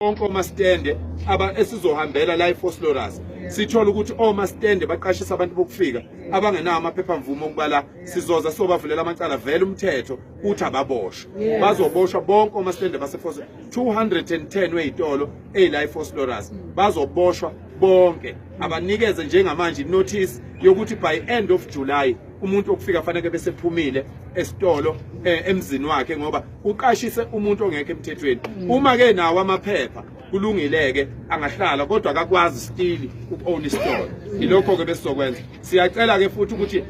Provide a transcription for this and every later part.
Bonke omastende aba esizohambela la eVosloorus, sithola ukuthi omastende baqashisa abantu bokufika abangenawo amaphepha mvumo okuba la, sizoza sobavulela amacala. Vele umthetho uthi ababoshwe, bazoboshwa bonke omastende baseVosloorus. 210 weyitolo eyila eVosloorus bazoboshwa bonke. Abanikeze njengamanje inotice yokuthi by end of July umuntu okufika fanele bese phumile esitolo, emzini wakhe, ngoba uqashise umuntu ongekho emthethweni. Uma ke nawo amaphepha, kulungile ke, angahlala, kodwa akakwazi still uku-own isitolo. Ilokho ke besizokwenza. Siyacela ke futhi ukuthi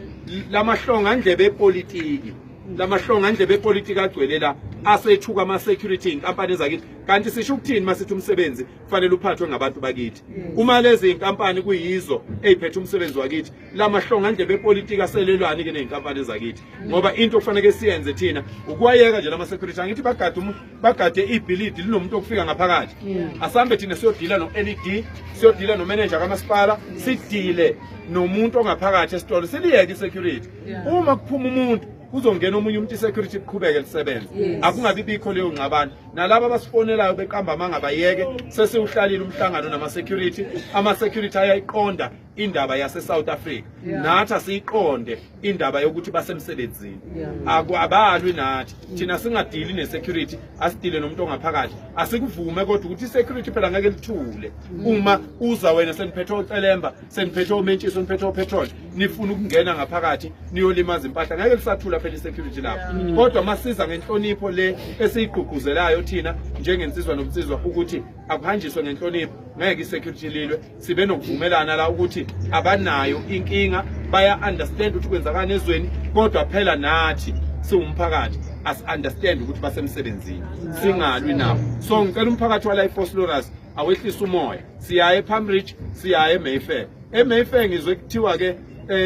lamahlongandlebe epolitiki, lamahlongandlebe epolitiki agcwele la, asethuka ama-security inkampani zakithi. Kanti sisho ukuthini masithi umsebenzi kufanele uphathwe ngabantu bakithi? Uma lezi inkampani kuyizo eyiphethe umsebenzi wakithi, lamahlongandlebe epolitiki aselelwani ke ney'nkampani zakithi? Ngoba into okufanele siyenze thina ukuwayeka nje lama-security. Angithi bagade bagade ibhilidi linomuntu okufika ngaphakathi? Asambe thina siyodila no-LED, siyodila nomenenja kamasipala, sidile nomuntu ongaphakathi esitolo, siliyeke i-security. Uma kuphuma umuntu, kuzongena omunye umuntu, i-security iqhubeke lisebenze. Akungabi bikho leyo ngxabano. Nalabo abasifonelayo beqamba amanga bayeke. Sesiwuhlalile umhlangano nama-security. Ama-security ayayiqonda indaba yase-South Africa, nathi asiyiqonde indaba yokuthi basemsebenzini. Abalwi nathi. Thina singadili ne-security, asidile nomuntu ongaphakathi. Asikuvume kodwa ukuthi i-security phela ngeke lithule uma uza wena seniphethe ocelemba, seniphethe omentshiso, seniphethe opetrol, nifuna ukungena ngaphakathi niyolimaza impahla. Ngeke lisathula phela i-security lapho. Kodwa masiza ngenhlonipho le esiyigqugquzelayo thina njengensizwa nobunsizwa ukuthi akuhanjiswe ngenhlonipho, ngeke i-security lilwe. Sibe nokuvumelana la ukuthi abanayo inkinga, baya understand ukuthi kwenzakani ezweni, kodwa phela nathi siwumphakathi asi-understand ukuthi basemsebenzini, singalwi nabo. So ngicela umphakathi wala eVosloorus awehlise umoya. Siyaye ePalm Ridge, siyaye eMayfair. EMayfair ngizwe kuthiwa ke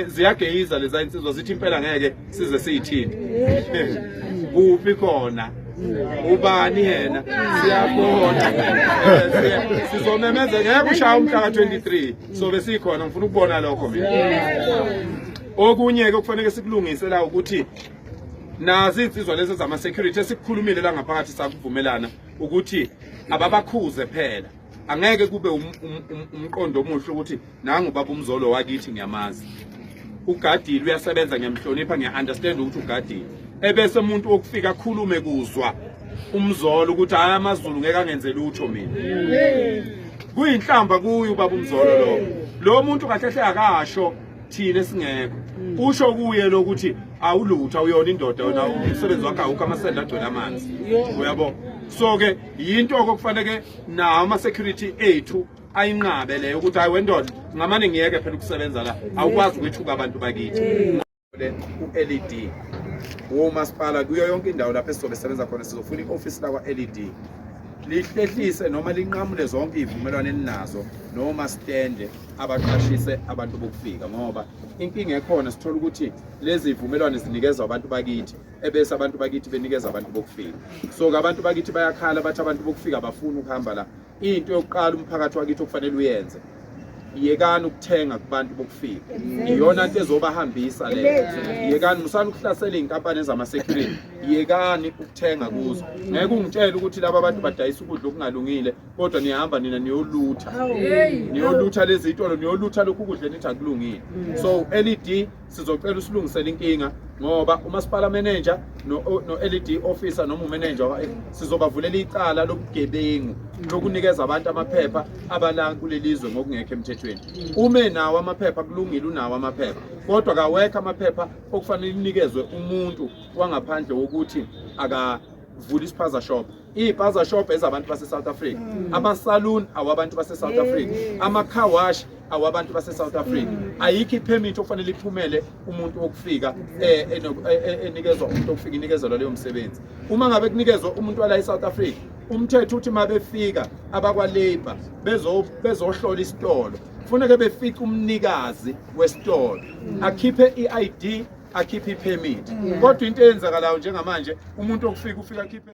ziyageyiza leza insizwa, zithi impela ngeke size siyithini. Kuphi khona? Ubani yena? Siyabona. Sizomemeza ngeke ushaya umhla ka-23, sobe sikhona. Ngifuna ukubona lokho mina. Okunye ke okufanele sikulungise la ukuthi nazi insizwa lezi zama security esikukhulumile la ngaphakathi, sakuvumelana ukuthi ababakhuze phela. Angeke kube umqondo omuhle ukuthi nangu baba uMzolo wakithi, ngiyamazi, ugadile, uyasebenza, ngiyamhlonipha, ngiya-understand ukuthi ugadile, ebese umuntu wokufika akhulume kuzwa uMzolo ukuthi hhayi, amaZulu ngeke angenze lutho mina. Kuyinhlamba kuye ubaba uMzolo lo. Lo muntu kahle hle akasho thina esingekho, usho kuye lokuthi awulutho, awuyona indoda yona, umsebenzi wakho awukho, amasende agcwele amanzi, uyabo. So ke yinto okufanele nawo ama-security ethu ayinqabe leyo, ukuthi hayi wendoda, ngamane ngiyeke phela ukusebenza la, awukwazi ukwethuka abantu bakithi. Le u-LED womasipala kuyo yonke indawo lapho esizobe sebenza khona, sizofuna i-ofisi lakwa-LED lihlehlise noma linqamule zonke iy'vumelwano eninazo noma stende abaqashise abantu bokufika, ngoba inkinga ekhona sithola ukuthi lezi zivumelwano zinikezwa abantu bakithi, ebese abantu bakithi benikeza abantu bokufika. So-ke abantu bakithi bayakhala, bathi abantu bokufika bafuna ukuhamba la. Into yokuqala umphakathi wakithi okufanele uyenze, yekani ukuthenga kubantu bokufika. Iyona nto ezobahambisa leyo. Yekani, musani ukuhlasela iy'nkampani ezama-security, yekani ukuthenga kuzo. Ngeke ungitshele ukuthi laba bantu badayisa ukudla okungalungile, kodwa niyahamba nina niyolutha, niyolutha lezi zitolo, niyolutha lokhu kudla enithi akulungile. So LED, sizocela usilungisele inkinga, ngoba umasipala manager no LED officer noma umanager, sizobavulela icala lobugebengu lokunikeza abantu amaphepha abala kuleli zwe ngokungekho emthethweni. Ume nawo amaphepha, kulungile, unawo amaphepha, kodwa kawekho amaphepha okufanele inikezwe umuntu wangaphandle wokuthi akavule ispaza shop. Iy'paza shop ezabantu base-South Africa, ama-saloon awabantu base-South Africa, ama-car wash awabantu base-South Africa. Ayikho ipermit okufanele iphumele umuntu wokufika, enikezwa umuntu okufika, inikezelwa leyo msebenzi. Uma ngabe kunikezwa umuntu wala e-South Africa, umthetho uthi uma befika abakwa-labour bezohlola isitolo, kufuneke befice umnikazi wesitolo akhiphe i-ID, akhiphe ipermit. Kodwa into eyenzakalayo njengamanje, umuntu okufika ufika akhiphe